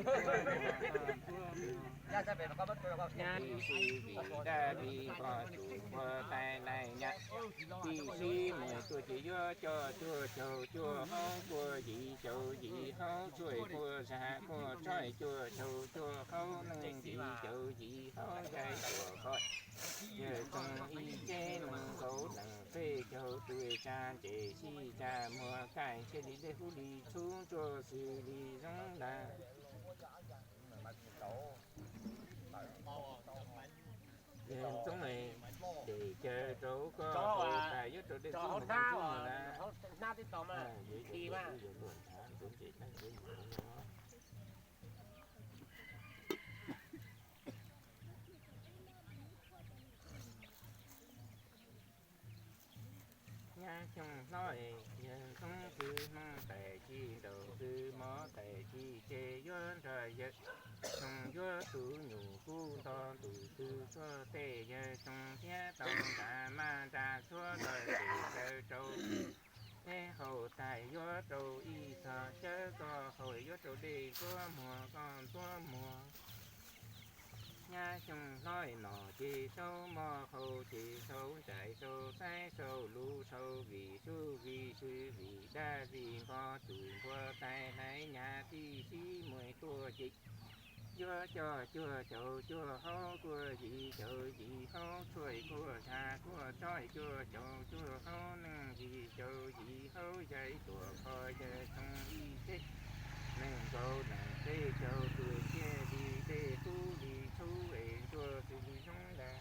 ntsuag muag hauj ntsuag muag. Nyab tsis vim dab vim pog tus npua tais nai nyab, tib si mus tuaj ces yuav coj cuaj caug cuaj hauv, cuaj yim caum yim hauv, cuaj puas zam cuaj tsob, cuaj caug cuaj hauv nees, yim caum yim hauv zais cuaj poj. Yawg Txoov ib tsev nees nkaum nees peb caug tus, tsa ntses sib tsa muag, kaij ntshiab li dej hub li txhub, ntsuab xws li zoo ntag. Yawg Txoov, dej caw rau koj, tas yuav rau dej txhub mus na. Nyab xyoo hlob es yawg Txoov, kwv Hmoob tais ci ntaus kwv Mov tais ci tseg, yuav nrog yawg Txoov yuav tus nyuj kub nto ntuj twg txhua tej, yawg Txoov thiab tau nra maj nra tshuab nrog tes caw rau peb haus tas yuav rau ib txog cawv, koj haus yuav rau dej ntsuab muag, koj ntsuab muag. Nyab xyoo hlob nom ces saub moj hau ces saub ntsais saub xaib saub lus saub vim sub vim sw vim dab vim npog tsum npua tais hlais nyab tib sib muag tuaj ces yuav coj cuag caum cuag haub kuaj yim caum yim haub tshuaj kuaj zag kuaj tsob cuag caum cuag haub neeg yim caum yim haub yaig tuam kho yawg tsoo ib teb nees nkaum nees peb caug tuam ciaj li dej tub li txhub es ntsuag xws li zoo ntag.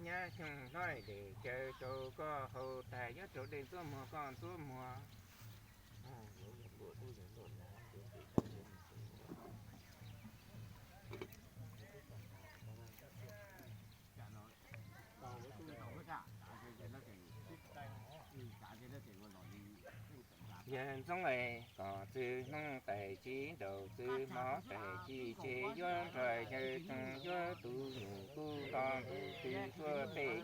Nyab xyoo hlob es caw rau koj haus tas yuav rau dej ntxuav muag koj ntxuav muag. Yawg Ntxoov es kom txwv hnub tais tsis nraus txwv hmo tais tsis tseg yuav nrog yawg tsoo yuav tus nyuj kub nto ntus twg tuaj pem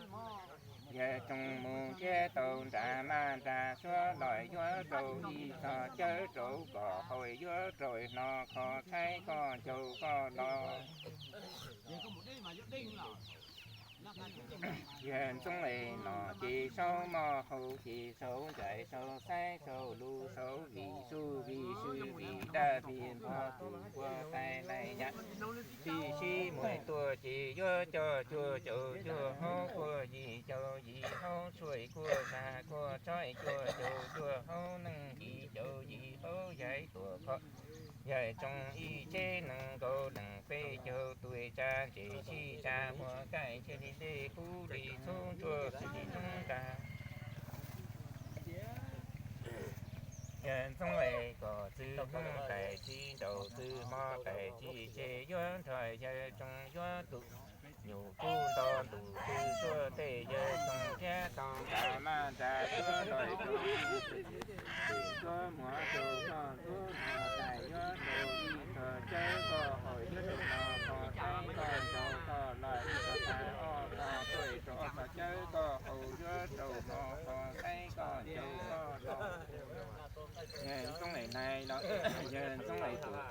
yawg tsoo mus nrhiav tau nra maj nra suab los yuav rau ib txog cawv rau kom haus yuav rau hno kho tshaib koj caug koj los. Yawg Ntxoov es nom ces saub moj hau ces saub ntsais saub xaib saub lus saub vim sub vim sw vim dab vim npog tus npua tais hlais nyab tib sib muag tuaj ces yuav coj cuag caum cuag haub kuaj yim caum yim haub tshuaj kuaj zag kuaj tsob cuag caum cuag haub neeg yim caum yim haub yaig tuam kho yawg tsoo ib teb nees nkaum nees peb caug tuam tsa ntses sib tsa muag kaij ntshe li dej kub li txhub ntsuag xws li zoo ntag. Yawg Ntxoov es kom txwv hnub tais tsis nraus txwv hmo tais tsis tseg yuav nrog yawg tsoo yuav tus nyuj kub nto ntus twg tuaj pem yawg tsoo nrhiav tau nra maj nra suab los rau ib tug tus tuab muag rau koj ntxuav hno tais yuav rau ib txog cawv koj haus yuav rau hno kho tshaib koj caug koj los ib txog tas ob txog tuaj rau ob txog cawv koj haus yuav rau hno kho tshaib koj caug koj los. Yawg Ntxoov es hais los, Yawg Ntxoov es tus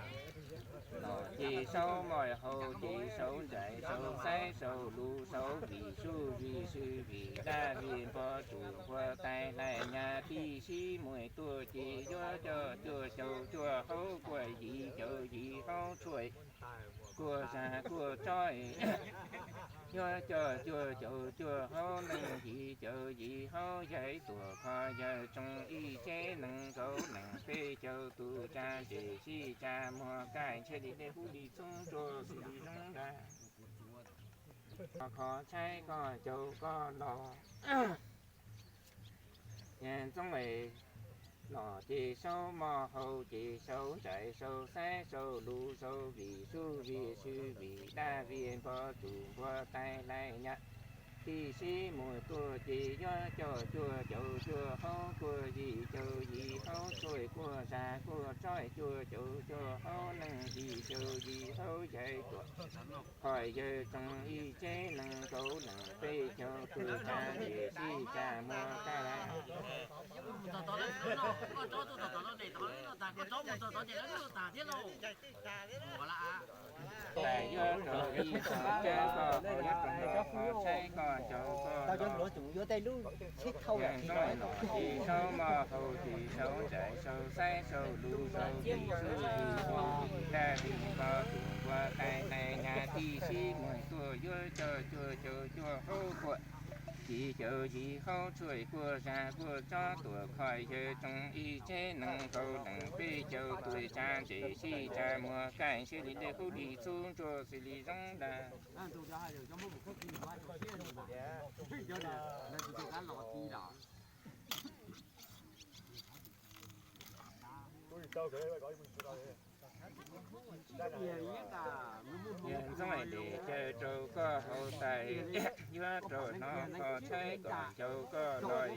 nom ces saub moj hau ces saub ntsais saub xaib saub lus saub vim sub vim sw vim dab vim npog tus npua tais hlais nyab tib sib muag tuaj ces yuav coj cuag caum cuag haub kuaj yim caum yim haub tshuaj kuaj zag kuaj tsob yuav coj cuag caum cuag haub neeg yim caum yim haub yaig tuam kho yawg tsoo ib teb nees nkaum nees peb caug tuam tsa ntses sib tsa muag kaij ntshe li dej kub li txhub ntsuag xws li zoo ntag. Kho tshaib koj caug koj los. Yawg Ntxoov es nom ces saub moj hau ces saub ntsais saub xaib saub lus saub vim sub vim sw vim dab vim npog tus npua tais hlais nyab tib sib muag tuaj ces yuav coj cuag caum cuag haub kuaj yim caum yim haub tshuaj kuaj zag kuaj tsob cuag caum cuag haub neeg yim caum yim haub yaig tuam kho yawg tsoo ib teb nees nkaum nees peb caug tuam tsa ntses sib tsa muag kaij tais yuav rau ib txog cawv koj haus yuav rau hno kho tshaib koj caug koj los. Yawg Ntxoov es nom ces saub moj hau ces saub ntsais saub xaib saub lus saub vim sub vim sw vim dab vim npog tus npua tais hlais nyab tib sib muag tuaj yuav coj cuag caum cuag haub kuaj yim caum yim haub tshuaj kuaj zag kuaj tsob tuam kho yawg tsoo ib teb nees nkaum nees peb caug tuam tsa ntses sib tsa muag kaij ntshe li dej kub li txhub ntsuag xws li zoo ntag. Yawg Ntxoov es caw rau koj haus tais yuav rau hno kho tshaib koj caug koj los.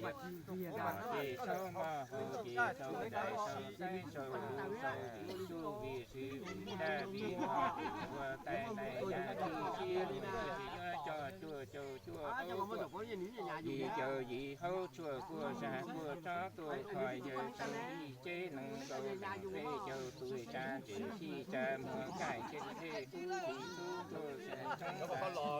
Yawg nom ces saub moj hau ces saub ntsais saub xaib saub lus saub vim sub vim sw vim dab vim npog tus npua tais hlais nyab tib sib muag tuaj ces yuav coj cuag caum cuag haub Yim caum yim hauv tshuaj kuaj zag kuaj tsob tuaj kho yawg tsoo ib tsev neeg nkaus leej peb caug tuaj tsa ntses sib tsa muag kaij cia li dej tub li tub tuaj tsa tsob ntses.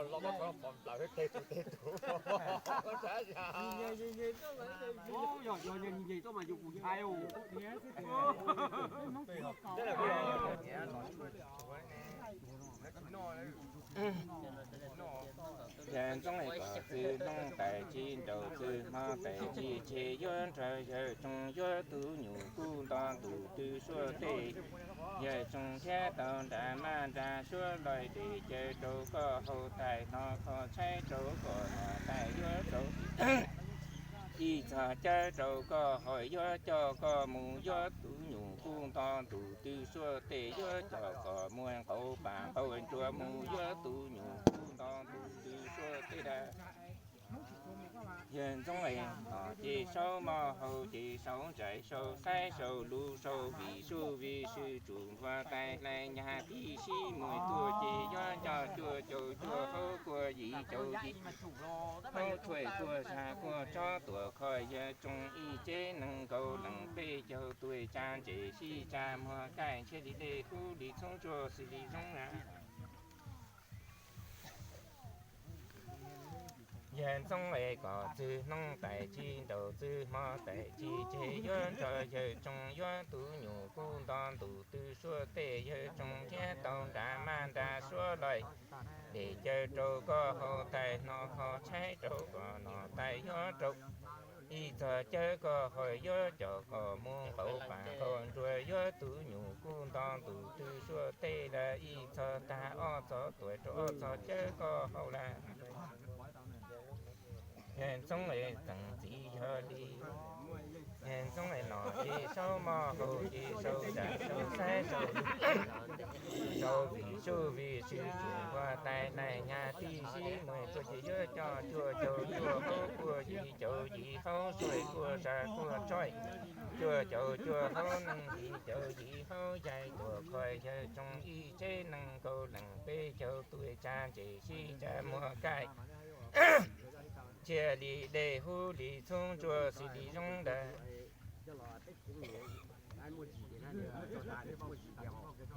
Yawg Ntxoov es kom txwg hnub tais tsis nraus txwg hmo tais tsis tseg yuav nrog yawg tsoo yuav tus nyuj kub nto ntuj twg suab tej. Yawg tsoo thiab tau nra maj nra suab loj dej caw rau koj haus tais hno kho tshaib rau koj hno tais yuav rau ib txog cawv rau koj haus yuav coj koj mus yuav tus nyuj kub nto ntuj twg suab tej yuav coj koj mus nqaus pam nqaus nruas mus yuav tus nyuj kub nto ntuj twg suab tej dab. Yawg Ntxoov es no ces sau moj hau ces sau ntsais sau xaib sau lus sau vim su vim sw tsum npua tais hlais nyag tib sib muag tuaj ces yuav coj cuaj caum cuaj hauv kuaj yim caum yim hauv tshuaj kuaj zag kuaj tsob tuaj kho yawg tsoo ib tsev neeg nkaus leej peb caug tuaj tsa ntses sib tsa muag kaij cia li dej hub li txhob tsuag xws li zoo na. Yawg Ntxoov es kom txwg hnub tais tsis nraus txwg hmo tais tsis tseg yuav nrog yawg tsoo yuav tus nyuj kub nto ntuj twg suab tej yawg tsoo thiab tau nra maj nra suab loj dej caw rau koj haus tais hno kho tshaib rau koj hno tais yuav rau ib txog cawv koj haus yuav coj koj mus nqaus pam nqaus nruas yuav tus nyuj kub nto ntuj twg suab tej lawm ib txog tag ob txog tuaj rau ob txog cawv koj haus lawm. Yawg Ntxoov es txeem txiv yog li Yawg Ntxoov es no ces sau moj hau ces sau ntsais sau xaib sau lus sau vim su vim sw tsum npua tais hlais nyag tib sib muag tuaj ces yuav coj cuaj caum cuaj hauv kuaj yim caum yim hauv tshuaj kuaj zag kuaj tsob cuaj caum cuaj hauv neeg yim caum yim hauv yaig tuaj kho yawg tsoo ib tsev neeg nkaus leej peb caug tuaj tsa ntses sib tsa muag kaij cia li dej hub li txhob tsuag xws li zoo ntawd.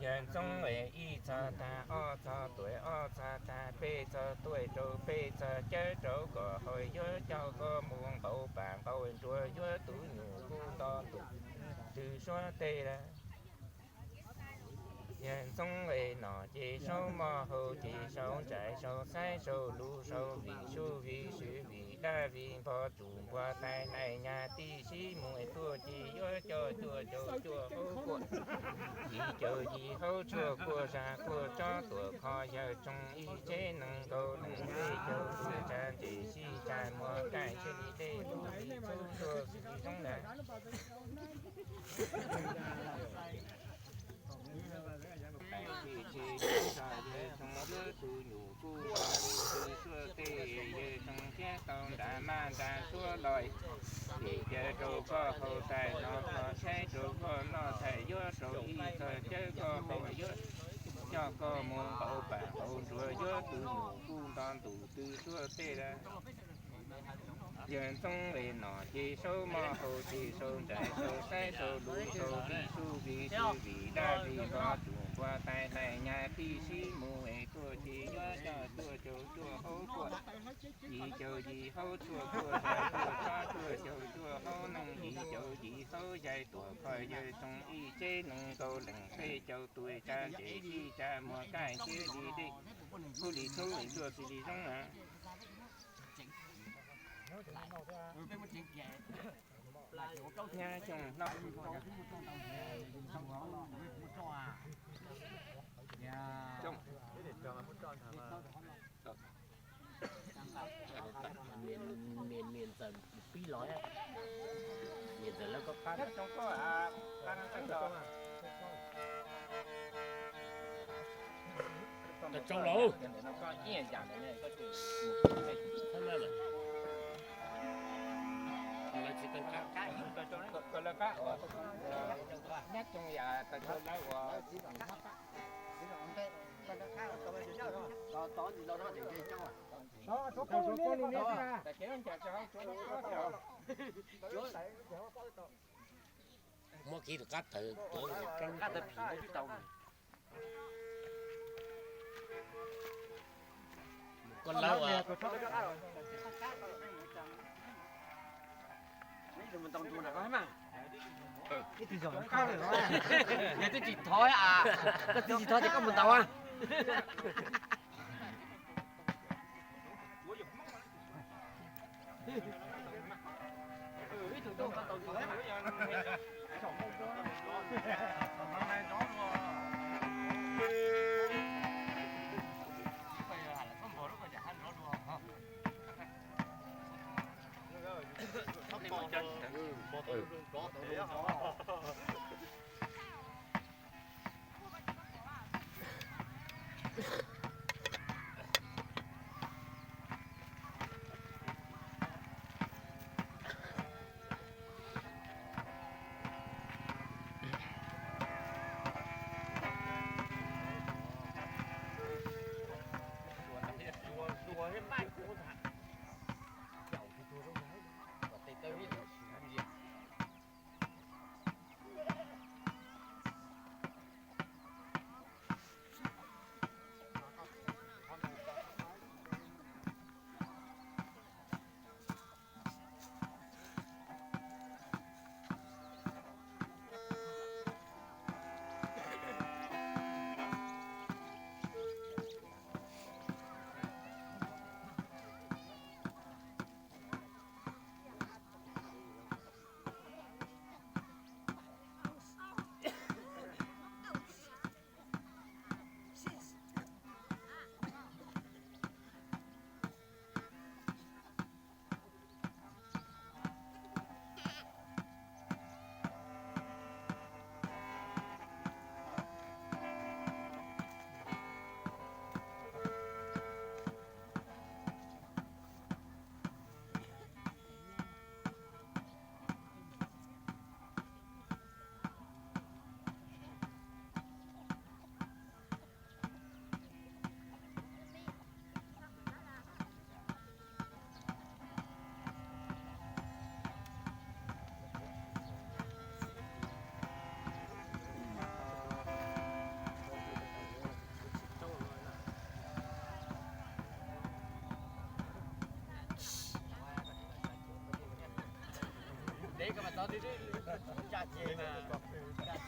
Yawg Ntxoov es ib txog tag ob txog tuaj ob txog tag peb txog tuaj rau peb txog cawv rau koj haus yuav coj koj mus nqaus pam nqaus nruas yuav tus nyuj kub nto ntuj twg suab tej lawm. Yawg Ntxoov es no ces sau moj hau ces sau ntsais sau xaib sau lus sau vim su vim sw vim dab vim npog tsum npua tais hlais nyag tib sib muag tuaj ces yuav coj cuaj caum cuaj hauv kuaj yim caum yim hauv tshuaj kuaj zag kuaj tsob tuaj kho yawg tsoo ib tsev neeg nkaus leej peb caug tuaj tsa ntses sib tsa muag kaij cia li dej hub li txhob tsuag xws li zoo ntawd. Tais tsis tseg yuav nrog yawg tsoo yuav tus nyuj kub nto ntuj twg suab tej yawg tsoo thiab tau nra maj nra suab loj dej caw rau koj haus tais hno kho tshaib rau koj noj tais yuav rau ib txog cawv koj haus yuav coj koj mus nqaus pam nqaus nruas yuav tus nyuj kub nto ntuj twg suab tej lawm. Yawg Ntxoov es no ces sau moj hau ces sau ntsais sau xaib sau lus sau vim su vim sw vim dab vim npog tsum npua tais hlais nyag tib sib muag es tuaj ces yuav coj cuaj caum cuaj hauv kuaj yim caum yim hauv tshuaj kuaj zag kuaj tsob cuaj caum cuaj hauv neeg yim caum yim hauv yaig tuaj kho yawg tsoo ib tsev neeg nkaus leej peb caug tuaj tsa ntses sib tsa muag kaij cia li dej hub li txhob tsuag xws li zoo na. Nyab xyooj no. Niam ntxawm pib los, niam ntxawm lawv koj qab. Tau tsau lauj. Nyab xyooj yam tau tsau lawv ua. Muab kiag tus qab tawv tuav, qab tawv phim twb tau. Koj lawv as. Yog twb tsis thov, koj twb tsis thov ces koj mus ntaus a. Deb koj mas txog twb tsa ces mas, tsa ces tiag.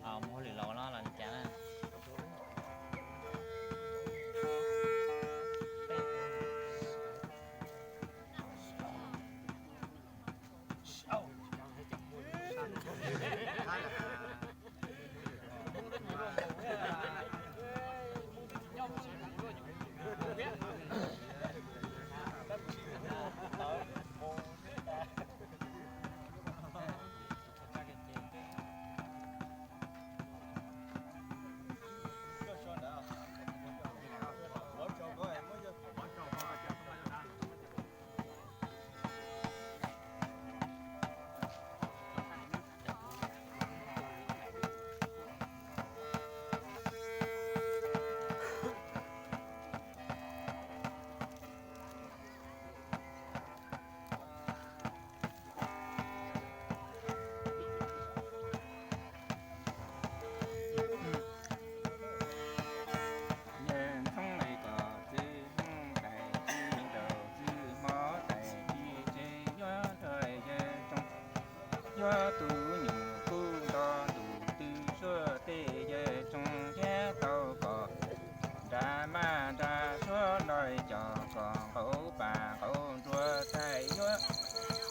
Muab hauj lwm los no los li cas na? Yuav tus nyuj kub nto ntuj twg suab tej yawg tsoom thiab tau kom nra maj nra suab loj coj kom nqauv pam nqauv nruas txais yuav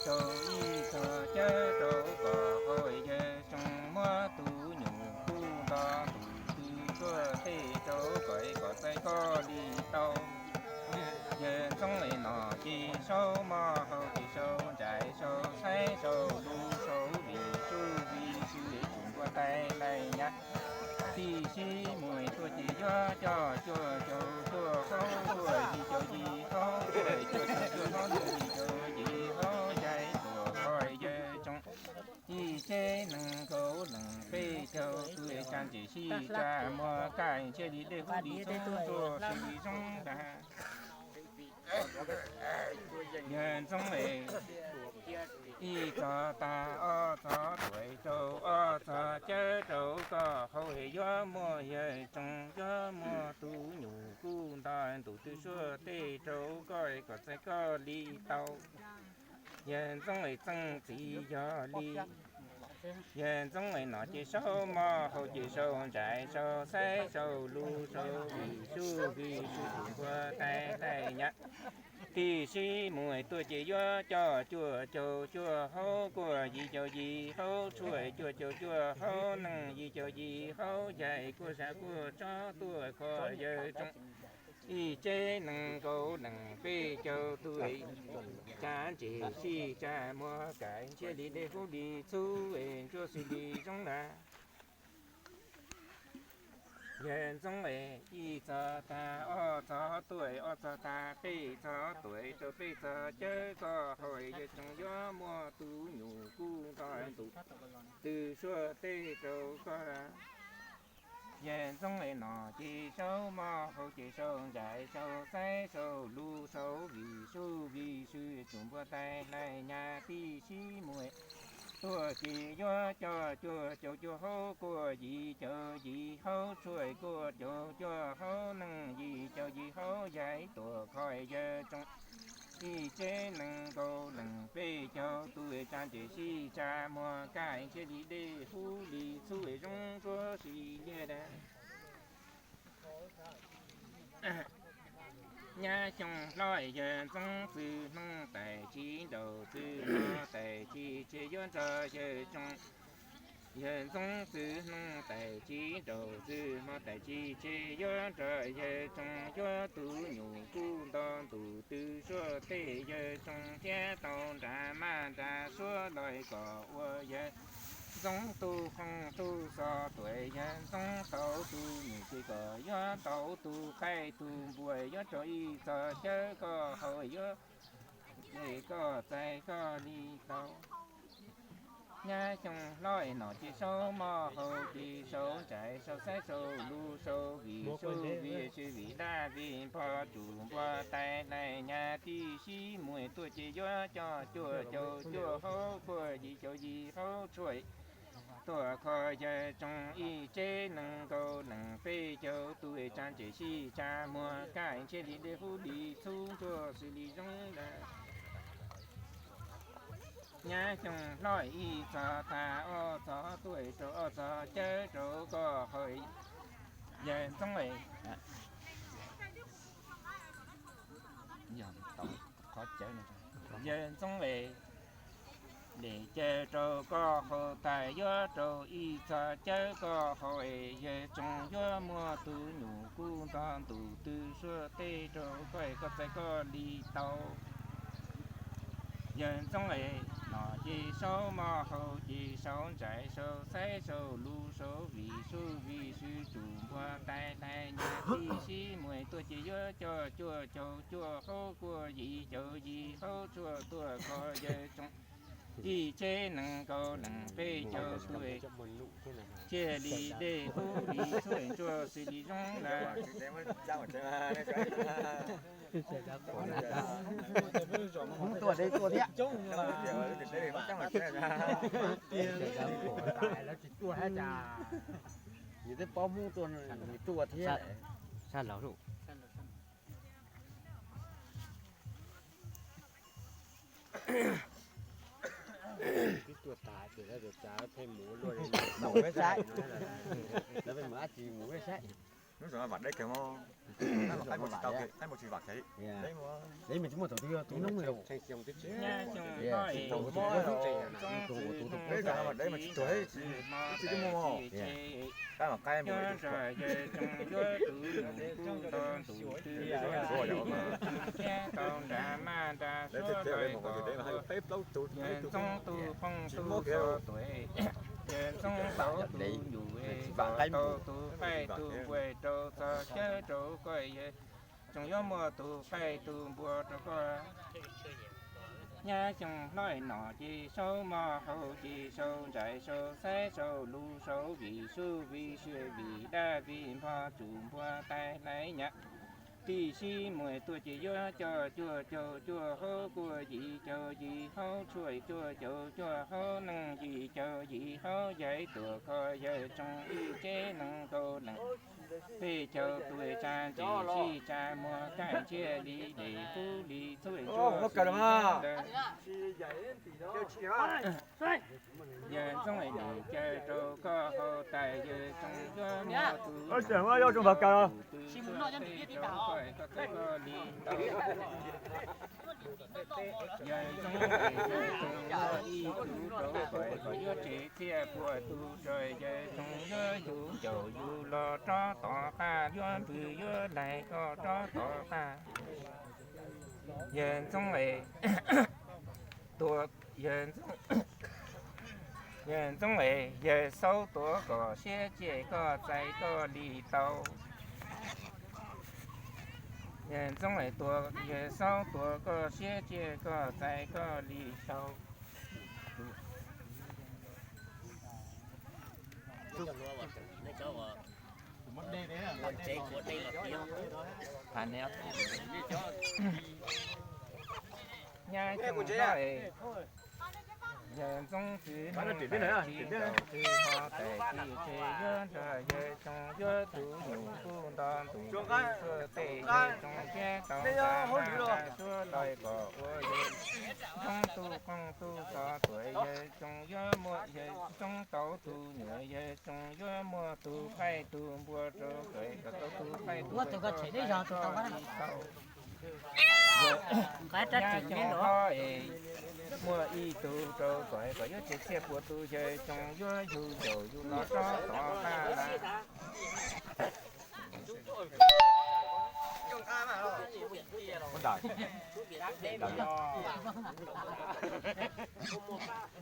rau ib txog cawb rau kom hau yawg tsoom muab tus nyuj kub nto ntuj twg suab tej rau kom kom txais koj li tau. Yawg Ntxoov es nom ces sau mov hau ces sau ntsais sau xaib sau lus sau vim su vim su es tsuas npua tais lais nyab tib si mus tuaj ces yuav coj cuaj caug cuaj hauv cuaj yim caum yim hauv cuaj cuaj caug cuaj hauv cuaj yim caum yim hauv yaim tuam hau yawg tsoom ib tsev nees nkaum leej peb caug tus es tsa ntses sib tsa muag kaj ntshiab li dej hub li txhub ntsuab xws li zoo dag. Yawg Ntxoov es ib txog tag ob txog tuam rau ob txog cawb rau koj hau es yuav muaj yawg tsoom yuav muaj tus nyuj kub nto ntuj twg suab tej rau koj kom txais koj li tau. Yawg Ntxoov es txeeb txiv yog li. Yawg Ntxoov es nom ces sau mov hau ces sau ntsais sau xaib sau lus sau vim su vim su tsuas npua tais lais nyab tib si mus tuaj ces yuav coj cuaj caug cuaj hauv cuaj yim caum yim hauv tshuaj cuaj caug cuaj hauv nees yim caum yim hauv yaim kuaj sab kuaj tsob tuaj kho yawg tsoom ib tsev nees nkaum leej peb caug tus es tsa ntses sib tsa muag kaj ntshiab li dej hub li txhub es ntsuab xws li zoo dag. Yawg Ntxoov es ib txog tag ob txog tuam, ob txog tag peb txog tuam, rau peb txog cawb koj hau es yawg tsoom yuav muaj tus nyuj kub nto ntuj twg suab tej rau koj. Yawg Ntxoov es nom ces sau mov hau ces sau ntsais sau xaib sau lus sau vim su vim su tsuas npua tais lais nyab tib si mus tuaj ces yuav coj cuaj caug cuaj hauv kuaj yim caum yim hauv tshuaj kuaj caug cuaj hauv nees yim caum yim hauv yaim tuam kho yawg tsoom ib tsev nees nkaum leej peb caug tus tsa ntses sib tsa muag kaj ntshiab li dej hub li txhub zoo ntsuab xws li liaj dag. Nyab Xyooj Hlob es yawg Ntxoov Txwg Hnub tais tsis nraus txwg hmo tais tsis tseg yuav nrog yawg tsoom. Yawg Ntxoov Txwg Hnub tais tsis nraus txwg hmo tais tsis tseg yuav nrog yawg tsoom yuav tus nyuj kub nto ntuj twg suab tej yawg tsoom thiab tau nra maj nra suab loj kom ua yawg Ntxoov tus qoob tus xov tuam. Yawg Ntxoov tau tus nyuj ces kom yuav tau tus qaib tus npua yuav rau ib txog cawb koj hau yuav es koj txais koj li tau. Nyab Xyooj Hlob es nom ces sau mov hau ces sau ntsais sau xaib sau lus sau vim su vim su vim dab vim npog tsuas npua tais lais nyab tib si mus tuaj ces yuav coj cuaj caug cuaj hauv kuaj yim caum yim hauv tshuaj tuaj kho yawg tsoom ib tsev nees nkaum leej peb caug tus tsa ntses sib tsa muag kaj ntshiab li dej hub li txhub ntsuab xws li zoo dag. Nyab Xyooj Hlob ib txog tag ob txog tuam, rau ob txog cawb rau koj hau yawg Ntxoov es. Yawg Ntxoov es, lem caw rau koj hau tag yuav rau ib txog cawb koj hau es yawg tsoom yuav muaj tus nyuj kub nto ntuj twg suab tej rau koj es koj txais koj li tau. Yawg Ntxoov es, nom ces sau mov hau ces sau ntsais sau xaib sau lus sau vim su vim su tsuas npua tais lais nyab tib si mus tuaj ces yuav coj cuaj caug cuaj hauv kuaj yim caum yim hauv tshuaj tuaj kho yawg tsoom ib tsev nees nkaum leej peb caug tus es cia li dej hub li txhub ntsuab xws li zoo dag. Hmoob tuaj deb tuaj thiab. Nws twb paub Hmoob tuaj, nws tuaj thiab. Tuaj tas ces lawv tias cas pheej mus luaj li mus peb saib, lawv pheej mus dab tsi mus peb saib. Hnub zaum no vam deb kawg mog, qaib mus tsis tau, qaib mus tsis vam kawg li. Deb mas tsis muaj thaum twg yog tus noob li. Peb zaum no vam deb mas tsis tuag, ib txwm twb muaj mog. Qaib mas qaib mus ib tug tog. Yawg Ntxoov Ev tus phooj tus xov tuam, Yawg Ntxoov Tauv tus nyuj, tau tus qaij tus npua rau txog xyab rau koj, Yawg Ntxoov yuav muaj tus qaij tus npua rau koj. Nyab xyoo hlob nom ces sau mov hau ces sau ntsais sau xaib sau lus sau vim sub vim sua vim dab vim npog tsum npua tais hlais nyab. Tij sib muas tuaj ces yuav coj cuaj caug cuaj hauv kuaj yim caug yim hauv tshuaj cuaj caug cuaj hauv nees yim caug yim hauv yaig tuam kho Yawg Ntxoov ib tsev neeg nkaus leej. Peb caug tus tsa ntsis sib tsa muag kaj ntsiag li dej hub li txhuj ntsuag. Yawg Ntxoov Ev nim caw rau koj hau tais, Yawg Ntxoov yuav muaj tus tus twg tuaj teb rau koj, koj teb koj li tau. Yawg Ntxoov Ev, Yawg Ntxoov yuav ib tug rau koj, koj yuav tsev txiaj puag tus tso, Yawg Ntxoov yuav yug caum yug los rov tom qab, yuav npws yuav laig koj rov tom qab. Yawg Ntxoov Ev, tua, Yawg Ntxoov, Yawg Ntxoov Ev, Yawg Xauv tuav koj siab ciaj koj txais koj li tau. Yawg Ntxoov Ev tua, Yawg Xauv tuav koj siab ciaj koj txais koj li tau. Nyab xyoo hlob es, Yawg Ntxoov Txwv neeg tais tsis ntaus tsis hmo tais tsis tseg, yuav nrog Yawg Ntxoov yuav tus nyuj kuj nto ntus tsuag tej, Yawg Ntxoov siab tau nta maj nta suab lawm kom ua Yawg Ntxoov tus qoob tus xov tuam, Yawg Ntxoov yuav muaj, Yawg Ntxoov tau tus nyuam, Yawg Ntxoov yuav muaj tus qaij tus npua rau koj, koj tau tus qaij tus npua rau koj li tau. Nyab xyoo hlob es, muaj ib tug rau koj, koj yuav tsev txiaj puag tus, Yawg Ntxoov yuav yug caum yug los rov tom qab lawm.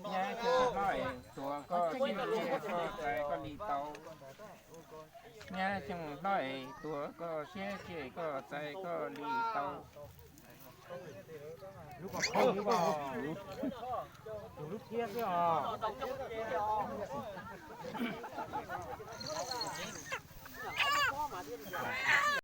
Nyab xyoo hlob es, tuav koj siab ciaj koj txais koj li tau. Nyab xyoo hlob es, tuav koj siab ciaj koj txais koj li tau. Lub ko, lub ko, lub thiab xwb os.